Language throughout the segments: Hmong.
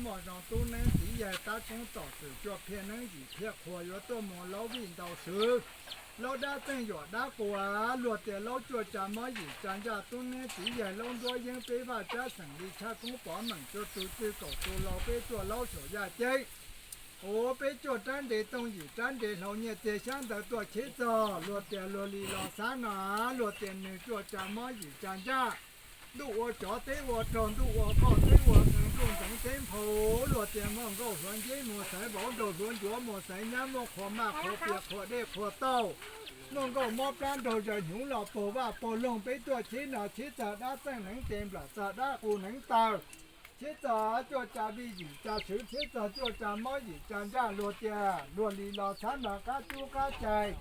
Muaj zoo tub neeb txiv yaig tab koob tom txwm cuaj phiaj neeb yim phiaj qhua yuav tuaj mus laub vij ntau swv. Laub dab txeej yuam dab quas luag tias laub cuaj tsa mob yim tsa ntsaj tub neeb txiv yaig laub nruab yeeb peb vaj tsab xeem li tshaj koob pov meem cuaj tus txwj kaum tus laus peb tuaj laub saum yaj ceeb. Ua peb cuaj rab nres tooj yim rab nres hlau nyiaj txiag xyab ntawv tuaj cheb txog luag tias luag li los xav no luag tias nws cuaj tsa mob yim tsa ntsaj. Ntuj ua tsov teb ua rog ntuj ua qoj teb ua ntuj nteev teb nphau luag tias muaj nkauj hluav nceb mus xaiv vauv nraug hluav ncuav mus xaiv nyab muaj qhua maj qhua pias qhua dej qhua tauj. Muaj nkauj mob plab nraug zaws hnyuv los puag vaj puag loog peb tuaj cheb no cheb txog dab txeej neev tes nplawm txog dab qus neev taw. Cheb txog cuaj tsa vij yim tsa swv cheb txog cuaj tsa mob yim tsa ntsaj luag tias luag li los txhab no qab cub qab cai.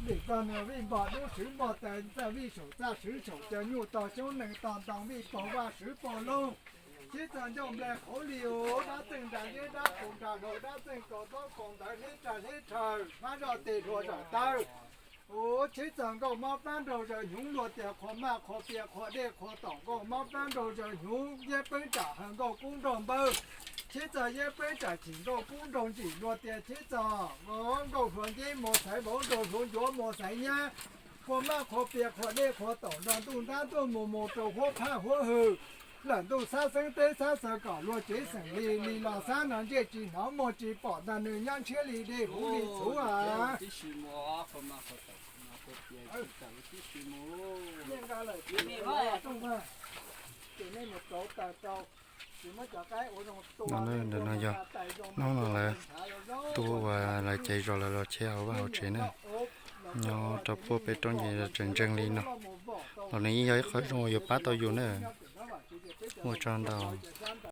Vim txog nws vij npog dub swv npog tais txaj vij saum txaj swv saum caw nyuj tog xyoob nees tog ntoo vij paug vaj swv paug loog. Cheb txog ncauj nplai qhauv li ua dab txeej nra zeb dab qus nra hlau dab txeej kaus taub kaus ntawv hleb tsa hleb rhaw hmab zoj tes hlua zam tawv. Ua cheb txog nkauj mob plab nraug zaws hnyuv luag tias qhua maj qhua pias qhua dej qhua tauj nkauj mob plab nraug zaws hnyuv yiab peeb tsam haws nkauj kub nraug npawg. Cheb txog yiab peeb tsam chim nkauj kub nraug ntsim luag tias cheb txog nkauj hluav nceb mus xaiv vauv nraug hluav ncuav mus xaiv nyab. Qhua maj qhua pias qhua dej qhua tauj nrog ntuj ntab ntuj mus mus rau huab phab huab hwm. Lawm ntuj xab xeeb teb xab xaws kom luag tsev xeem li li los xab no ntsej tsis hnov muag tsis pom ntag nws nyab ntshiab li dej huv li txhuv a. No, ntawm no yog hnub no lawv tuaj ua lawv caiv zos lawv los cheb hauv vaj hauv tsev na. Nyob rau puag peb roob ces tseem ntseeg li no los nws yeej yog ib qho zoo uas yuav pab tau yus na. Ua tsaug ntau.